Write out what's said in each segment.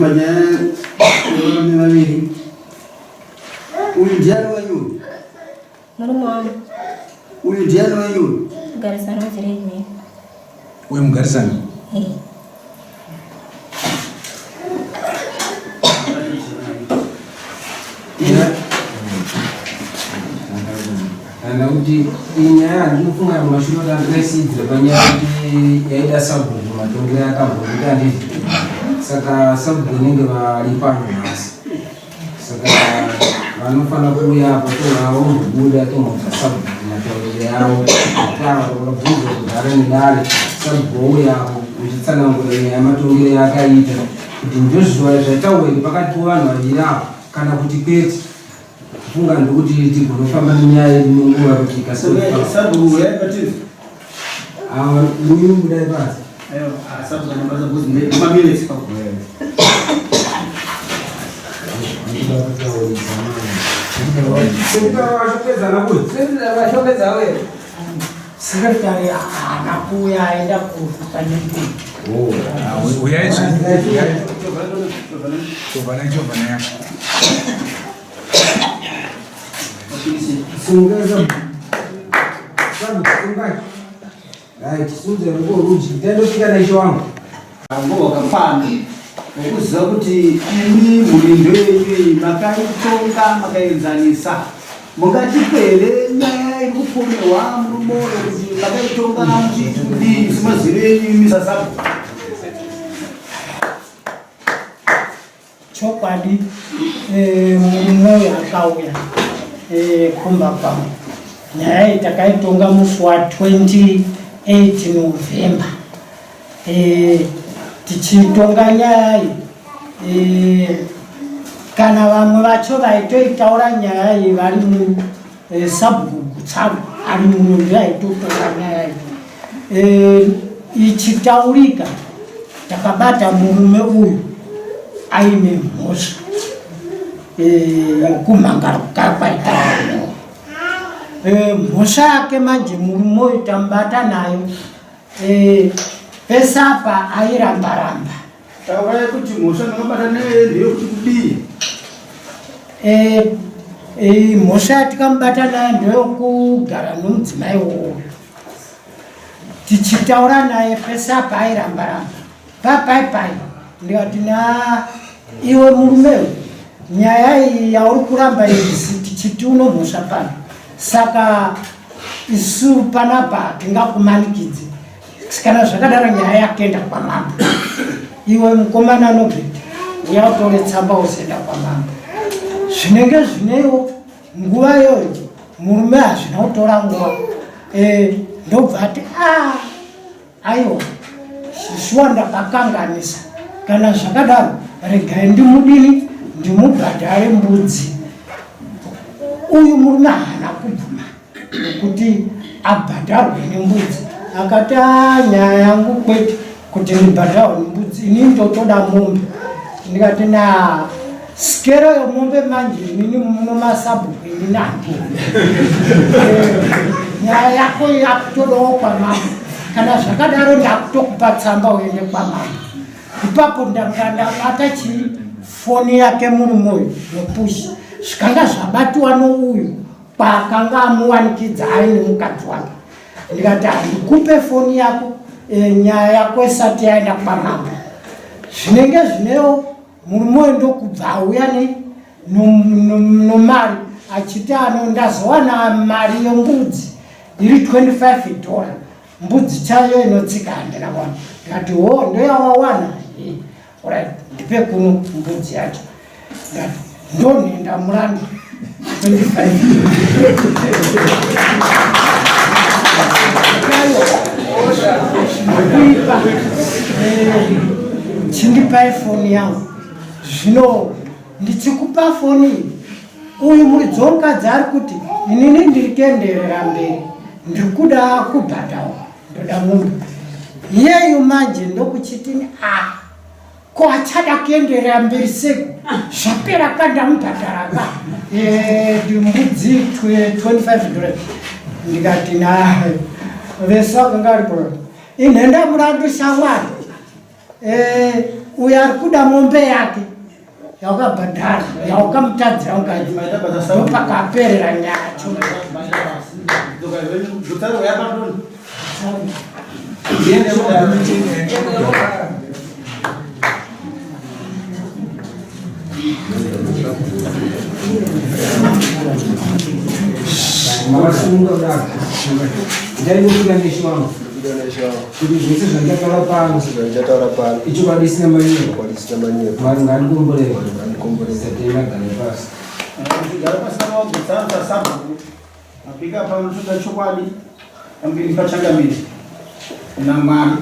Panyaya yevarume vaviri. Uyu ndiani wenyu? Murume wangu. Uyu ndiani wenyu? Mugarisano wezirei. Uyu mugarisano? Eh. Kana kuti inyaya ndinofunga mumashure kuti andikaisiidzira panyaya kuti yaida sabhuku matongero akamboita handiti saka sabhuku inenge vari pano nhasi saka vanofanira kuuya apo tovaombobuda tombobva sabhuku matauriro yavo tava vakabvunzwa kudhara nedare sabhuku ouya apo uchitsanangura nyaya matongero yaakaita kuti ndozviwa zvataurwa here pakati pevanhu vaviri avo kana kuti kwete funga ndokuti tigonofamba nenyaya yedu nenguva kuti ikasabhuku uyai patizi uyu budai pasi Secretary haana kuuya aenda kupanengu. Uyai zvenyu. Chovhanai chovhanai apa. Sungai sabu. Sungai. Right, sunze ruko ruji. Tendosvika naishe wangu. Ngo wakafana wekuziva kuti imi mhuri ndoyenyu makaitonga makaenzanisa mungatipe here nyaya iri kupomerwa murume uyo kuti makaitonga muchiti kudii semaziviro enyu imi sasabu Chokwadi eh, murume uyu akauya eh, kumba kwangu. Nyaya iyi takaitonga musi wa 28 November. Eh, tichitonga nyaya iyi eh, kana vamwe vacho vaitoitaura nyaya iyi vari mu eh, sabhuku Gutsaru ari muno ndiye aitotonga nyaya iyi eh, ichitaurika takabata murume uyu aine mhosva eh, yokumhangara kugara kwaita eh, mhosva yake manje murume uyu tambata nayo eh, pese apa airamba ramba Taurai kuti mhosva ndakabata naye ndeyekuti kudii? Eh, eh, mhosva yatikamubata nayo ndeyokugara nomudzimai uyu tichitaura naye pese apa airamba ramba papai pai ndikati na iwe murume uyu nyaya iyi yauri kuramba iyi tichiti unomhosva pano saka isu panapa tingakumanikidzi Kana zvakadaro nyaya yakuenda kwamambo. Iwe mukomana Nobert uya utore tsamba uzoenda kwamambo. Zvinenge zvineiwo nguva iyoyo murume hazvina kutora nguva eh, ndobva ati a ah, aiwa shuwa ndakakanganisa kana zvakadaro regai ndimudini ndimubhadhare mbudzi uyu murume haana kubvuma nekuti abhadharwe nembudzi akati ah, nyaya yangu kwete kuti ndibhadharwe nembudzi ini ndotoda mombe ndikati na sikero yemombe manje inini muno masabhuku ini nandi eh, nyaya yako yakutodawo kwamambo kana zvakadaro ndakutokupa tsamba uende kwamambo ipapo ndanga ndabata chii foni yake murume uyu nepushi zvikanga zvabatiwa nouyu paakanga amuwanikidza aine mukadzi wake ndikati handikupe foni yako e, nyaya yako isati yaenda kwamambo zvinenge zvinewo murume uyu ndokubva auya nomari achiti ano ndazowana mari yembudzi iri 25 dollar mbudzi chaiyo inotsika handina kuwana ndikati ho ndoyawawana Alright, ndipe kuno mbudzi yacho. Ndati ndonenda murandu 25. Kuipa eh, chindipai foni yangu. Zvino ndichikupa foni iyi uyu muridzi womukadzi ari kuti inini ndiri kuenderera mberi ndiri kuda kubhadhawa ndoda mombe. Iyeyu manje ndokuchitini a ah, ko achada kuenderera mberi seko zvapera ka ndamubhadhara ka eh, mbudzi 25 dollars ndikati na vese vakanga varipo inhenda murandu shamwari eh, uyo ari kuda mombe yake yaukabhadhara yaukamutadzira mukadzi ndopakaperera nyacho Mavasunga kudaro ndainokuda neshe wangu kuti zvese zvandichataura pano zvandichataura pano ichokwadi isina manyepo chokwadi isina manyepo Mwari ngaandikomborere Mwari ngaandikomborere satenda gare pasi Gara pasi pamagutsa sabhuku mapika pano toda chokwadi pamberi pachangamire naMwari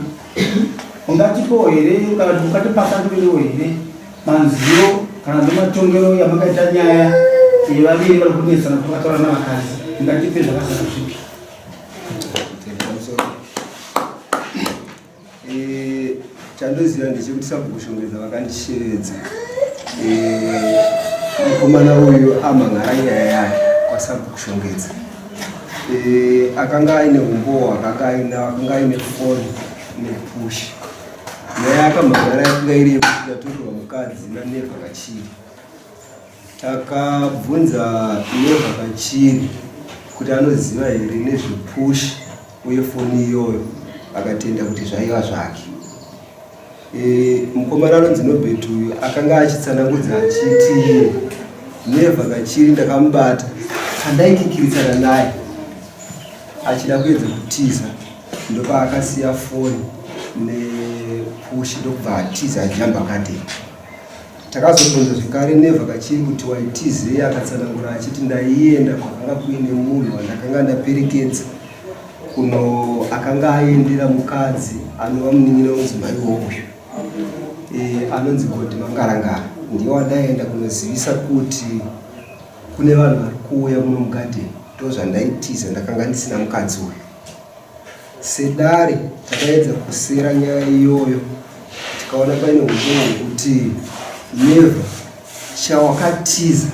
ungatipowo here kana kuti ungatipasandurirewo here manzwiro kana nematongero yamakaita nyaya yevaviri vari kunetsana kuti vataura navakadzi ungatipe zvakazara zvipi Eh, chandoziva ndechekuti sabhuku shongedza vakandishevedza eh, mukomana uyu amhan'ara nyaya yake kwasabhuku shongedza eh, akanga aine umbowo akanga aina akanga aine foni nepushi nyaya yakamhan'ara yakanga iri yekuti ndatorerwa mukadzi naneva kachiri Takabvunza Never Kachiri kuti anoziva here nezvepush uye foni iyoyo akatenda kuti zvaiva zvake. E, mukomana anonzi Nobert uyu akanga achitsanangudza achiti Never Kachiri ndakamubata pandaikikiritsana naye achida kuedza kutiza ndopaakasiya foni nepush ndokubva atiza ajamba akadei. Takazobvunza zvekare Never Kachiri kuti waitizei akatsanangura achiti ndaienda kwakanga kuine munhu wandakanga ndaperekedza kuno akanga aendera mukadzi anova munin'ina wemudzimai wouyu e, anonzi Godi Mangarangara ndiye wandaienda kunozivisa kuti kune vanhu vari kuuya muno mugadheni ndozvandaitiza ndakanga ndisina mukadzi uyu Sedare takaedza kusera nyaya iyoyo tikaona paine umboo hwekuti Never chawakatiza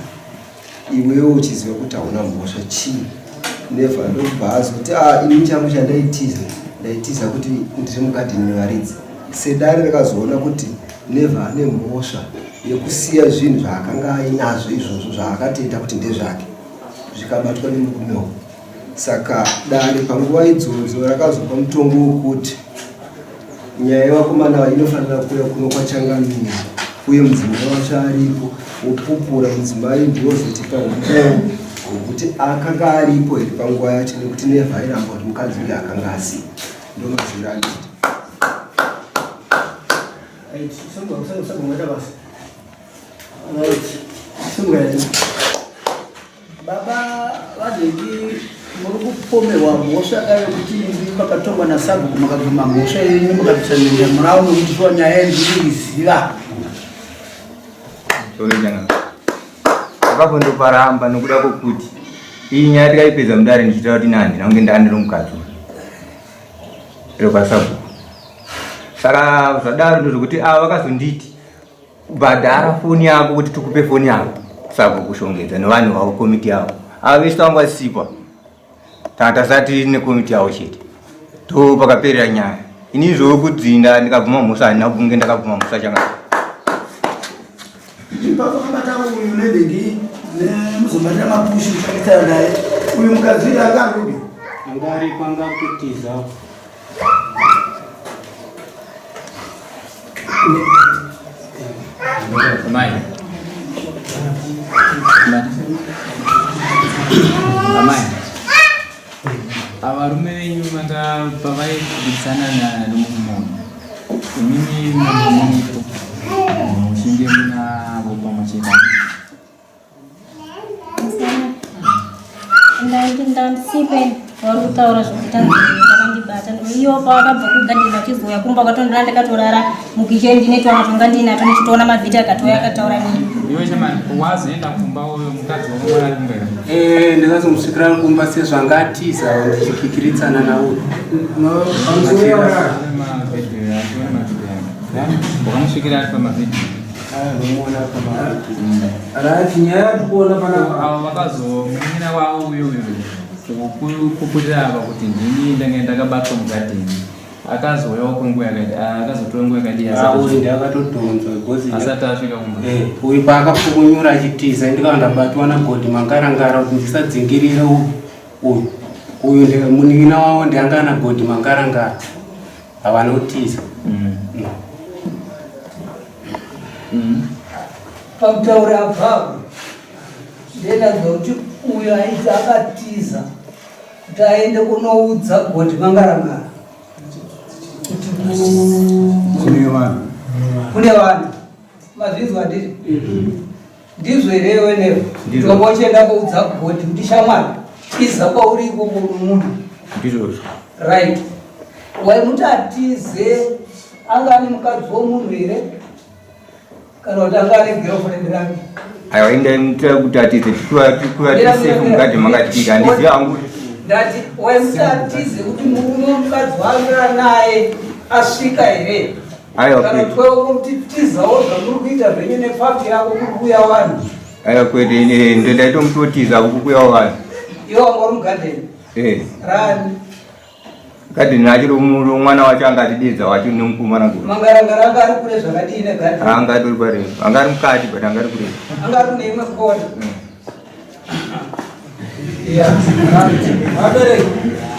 iwewe uchiziva kuti hauna mhosva chii. Never ndokubva azoti ah, ini changu chandaitiza ndaitiza kuti ndiri mugadheni mevaridzi. Sedare rakazoona kuti Never ane mhosva yekusiya zvinhu zvaakanga ainazvo izvozvo zvaakatoita kuti ndezvake zvikabatwa nemurume uyu. Saka dare panguva idzodzo rakazopa mutongo wekuti nyaya yevakomana ava inofanira kuuya kuno kwachangamire uye mudzimai wacho aripo wopupura mudzimai ndiwozotipa umbowo hwekuti akanga aripo here panguva yacho nekuti nevha airamba kuti mukadzi uyu akanga asipo ndomaziviro anoita. Baba vaDeki muri kupomerwa mhosva ka yekuti imi makatongwa nasabhuku makabvuma mhosva yenyu mukabvisa mhenya murau nokuti shuwa nyaya yenyu kuiziva. Ipapo ndoparamba nokuda kwokuti iyi nyaya tikaipedza mudare ndichitaura kuti ini handina kunge ndaaniro mukadzi uyu iro kwasabhuku. Saka zvadaro ndozvokuti ava vakazonditi Bhadhara foni yako kuti tikupe foni yako saka kushongedza nevanhu vavo komiti yavo ava vese vanga vasipa tanga tasati nekomiti yavo chete to pakaperera nyaya ini zvokudzinda ndikabvuma mhosva handina kunge ndakabvuma mhosva changa ipapo kabata uyu nedegi nemuzobatira mapushi kuchakitana naye uyu mukadzi uyu anga arikupi anga ariko anga akutiza Amai. Amai. Avarume venyu vanga pavaibudisana nomumwe munhu. Imimi munhu muripo. Muchinge munavo pamwe chete. Ndandisipe vari kutaura zvekuita ndakandibata iyo pawakabva kugadheni achizouya kumba kwatondora ndakatorara mukicheni ndine twana twanga ndinato ndichitoona mavhiti akatouya akataura nini iwe chamani wazoenda kumba uyo mukadzi wako mwana ari kumba here eh, ndakazomusvikira kumba sezvanga atiza ndichikikiritsana nawo Kusvikira ari pamavhidhiyo. Anomuona pamavhidhiyo. Right, nyaya yatikuona panapa. Avo vakazo munin'ina wavo uyo uyo kupupurira ava kuti ndini ndanga ndakabatwa mugadheni. Akazouyawo kwenguva yakati akazotora nguva yakadii Ah, uyu ndakatodhonzwa because asati asvika kumba. Eh, uyu paakapukunyura achitiza ndikava ndabatwa nagodi mangarangara kuti ndisadzingirire uyu uyu uyu ndi- munin'ina wavo ndianga nagodi mangarangara havana kutiza. Pamutauri abvapo ndendanzwa kuti uyo ainzi akatiza kuti aende kunoudza goti mangarangara kuti Kune vanhu. Kune vanhu. Mazvinzwa ndizvo? Ndizvo here iwe newe? Ndizvo. Wanga uchienda kuudza goti kuti shamwari tiza kwauri ikoko munhu. Ndizvozvo. Right. Waimuti atize anga ane mukadzi womunhu here? Kana kuti anga ane girlfriend rake? Aiwa, indaita kuti atize tikuva tisefu mugadhi makatika, handizivi hangu. Ndati waimuti atize kuti murume womukadzi waanga naye asvika here? Aiwa, Kana kwete. kuti wewe tizawo zvamuri kuita zvenyu nepfapi yako kuri kuuya vanhu. Aiwa, kwete, ndaitomutotiza kukuyawo vanhu. Iwe wanga uri mugadheni Eh, rani? Gadheni racho romwana wacho anga atidedza wacho nemukomana guru. Mangarangara anga ari kure zvakadii negadheni? Anga atori parefu, anga ari mukati, but anga ari kure. Anga ari kune imwe kona. Vabereki,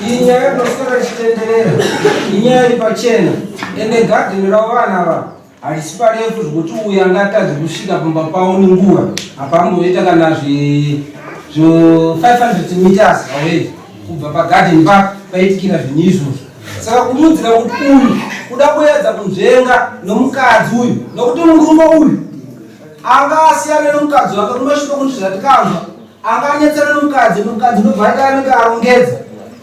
iyi nyaya inoswera ichitenderera, inyaya iri pachena. Ende gadheni ravo vana ava harisi parefu zvekuti uyu angatadze kusvika pamba pavo nenguva. Hapamboita kana zvo 500 meters away kubva pagadheni pa paitikira zvinhu izvozvo. Saka kumudzira kuti uyu kuda kuedza kunzvenga nomukadzi uyu, nokuti murume uyu anga asiyana nomukadzi wake kumashure kuti zvatikanzwa anga anetsana nomukadzi, mukadzi ndobva aita anenge arongedza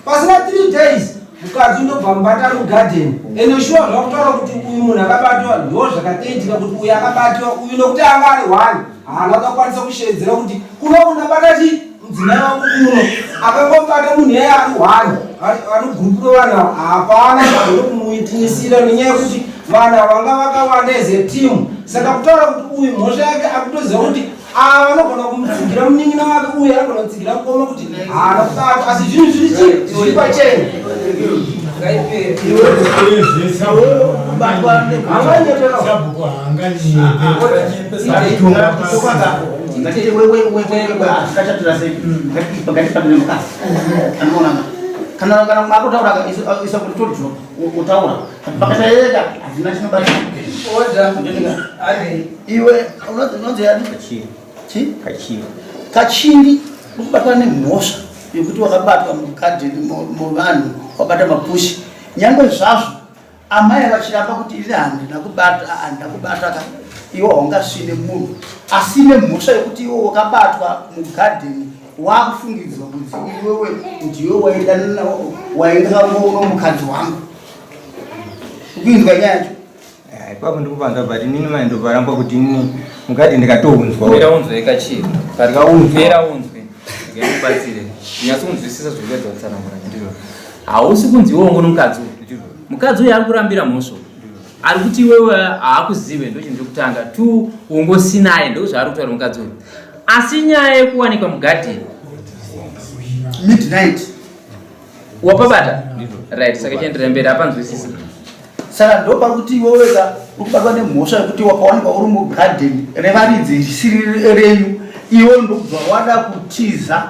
pasina 3 days, mukadzi ndobva mubata ari mugadheni. Ende shuwa zvakutaura kuti uyu munhu akabatwa, ndo zvakatoitika kuti uyu akabatwa uyu nokuti anga ari one, haana kukwanisa kushedzera kuti kuno kundabata chi mudzimai wangu kuno. Akangobata munhu iyeye ari one, ari gurupu revanhu ava, hapana agone kumuitinisira nenyaya yekuti vanhu ava vanga vakawanda as a team. Saka kutaura kuti uyu mhosva yake akutoziva kuti ava vanogona kumutsigira munin'ina wake, uyu anogona kutsigira mukoma kuti haana kubatwa, asi zvinhu zviri chi zviri pachena. Ngaipere. Kubatwa. Sabhuku Ngatite wewe, sei ngatipandire mukadzi anoona kana makotaura isa kuti todro utaura pakashaeka hazvina chinobatsira. Order. Ade. Iwe unonzi yani? Kachiri. Chi? Kachiri. Kachiri, ukubatwa nemhosva yekuti wakabatwa mugadheni muvanhu, wabata mapushi, nyange zvazvo amai vachiramba kuti ini handina kubata, handina kubata ka. Iwe haungasvine munhu asi nemhosva yekuti iwe wakabatwa mugadheni, wakufungidzwa kunzi iwewe ndiwe waidanana, waingangono mukadzi wangu. Ukuinzwa nyaya yacho? Ipapo ndikupanza, but inini mai ndoparamba kuti inini mukati ndikatounzwa. Mira unzwe, Kachiri. Ndikaunzwa. Mira unzwe. Ngekubatsire. Nyatsokunzwisisa zviri kuedza kutsanangura. Ndizvo. Hausi kunzi iwe wangu nomukadzi uyu. Ndizvo. Mukadzi uyu ari kurambira mhosva. Ari kuti iwewe haakuzive, ndo chinhu chekutanga. Two, ungosinaye, ndo zvaari kutaura mukadzi uyu. Asi nyaya yekuwanikwa mugadheni Midnight. Wapabata? Right, saka chienderera mberi, apanzwisisa. Saka ndo pakuti iweweka ukubatwa nemhosva yekuti wakawanikwa uri mugadheni revaridzi risiri renyu, iwe ndokubva wada kutiza.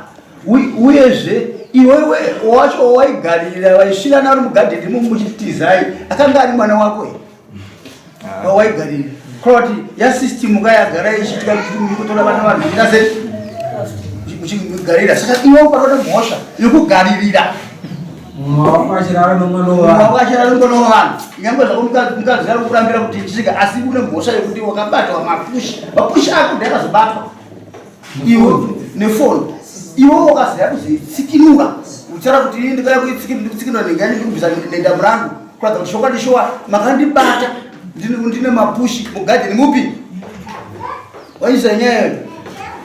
Uyezve iwewe wacho waigarira waisvirana uri mugadheni imomo muchitizai, akanga ari mwana wako here wawaigarira? Kureva kuti yasystem ka yagara ichiitika kuti muri kutora vana vanhu muchiita sei, muchigarira. Saka iwe ubatwa nemhosva yekugaririra. Mumwe wako achirara nomwana wavanhu. Wako achirara nomwana wavanhu, nyangwe zvako mukadzi ari kurambira kuti chisvika, asi une mhosva yekuti wakabatwa mapushi, mapushi ako ndakazobatwa iwe nefoni, iwe wakaziva kuzoitsikinura uchara kuti ini ndikauya kuitsikinura ndingani ndikubvisa nendamu rangu kuratidza kuti chokwadi shuwa makandibata ndine mapushi mugadheni mupi. Waisa nyaya iyoyo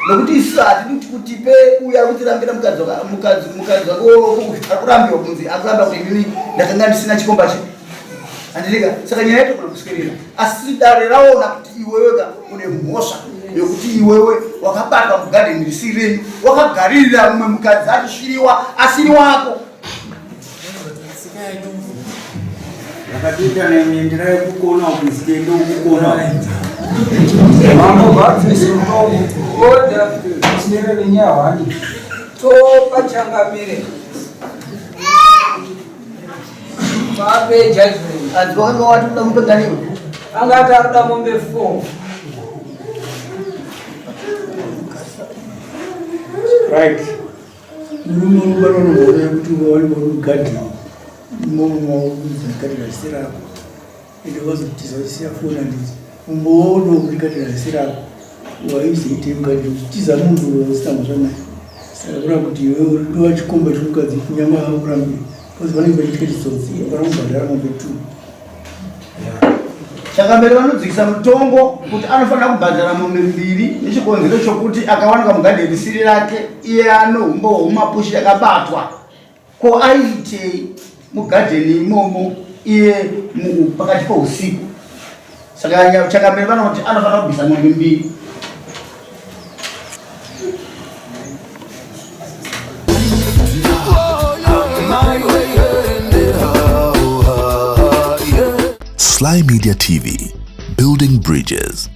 nokuti isu hatidi kuti pe uyo ari kutirambira mukadzi mukadzi wako ari kurambiwa kunzi ari kuramba kuti inini ndakanga ndisina chikomba chi. Handika saka nyaya yatogona kuswirira asi dare raona kuti iwewe ka une mhosva yokuti iwewe wakabatwa mugadheni risiri renyu wakagaririra mumwe mukadzi achisviriwa asiri wako. Yakatoita nendira yekukona kuzitendo kukona. Mambo vabvise mutongo. Order. Chinere nenyaya hwani. Topa changamire. Vape judgment. Anzi wakanga wati kuda mombe nganiwe? Angati akuda mombe 4. Right. Murume unobatwa nemhosva yekuti wawanikwa uri mugadheni imomo makugadheni risi rako ende wazotiza uchisiya foni handiti umbowo ndokuti gadheni risi rako waizoitei mugadheni uchitiza munhu wausina mhosva naye saka kureva kuti iwe uri kuva chikomba chemukadzi kunyangwe akakurambira because vanenge vachiitya chitsotsi vanofanira kubhadhara mombe two. Chakamberi vanodzikisa mutongo kuti anofanira kubhadhara mombe mbiri nechikonzero chokuti akawanikwa mugadheni risiri rake iye ano humbowo hwemapushi akabatwa. Ko aiitei mugadheni imomo iye pakati pousiku? Saka Chakamberi vanoti anofanira kubvisa mombe mbiri. Slymedia TV, building bridges.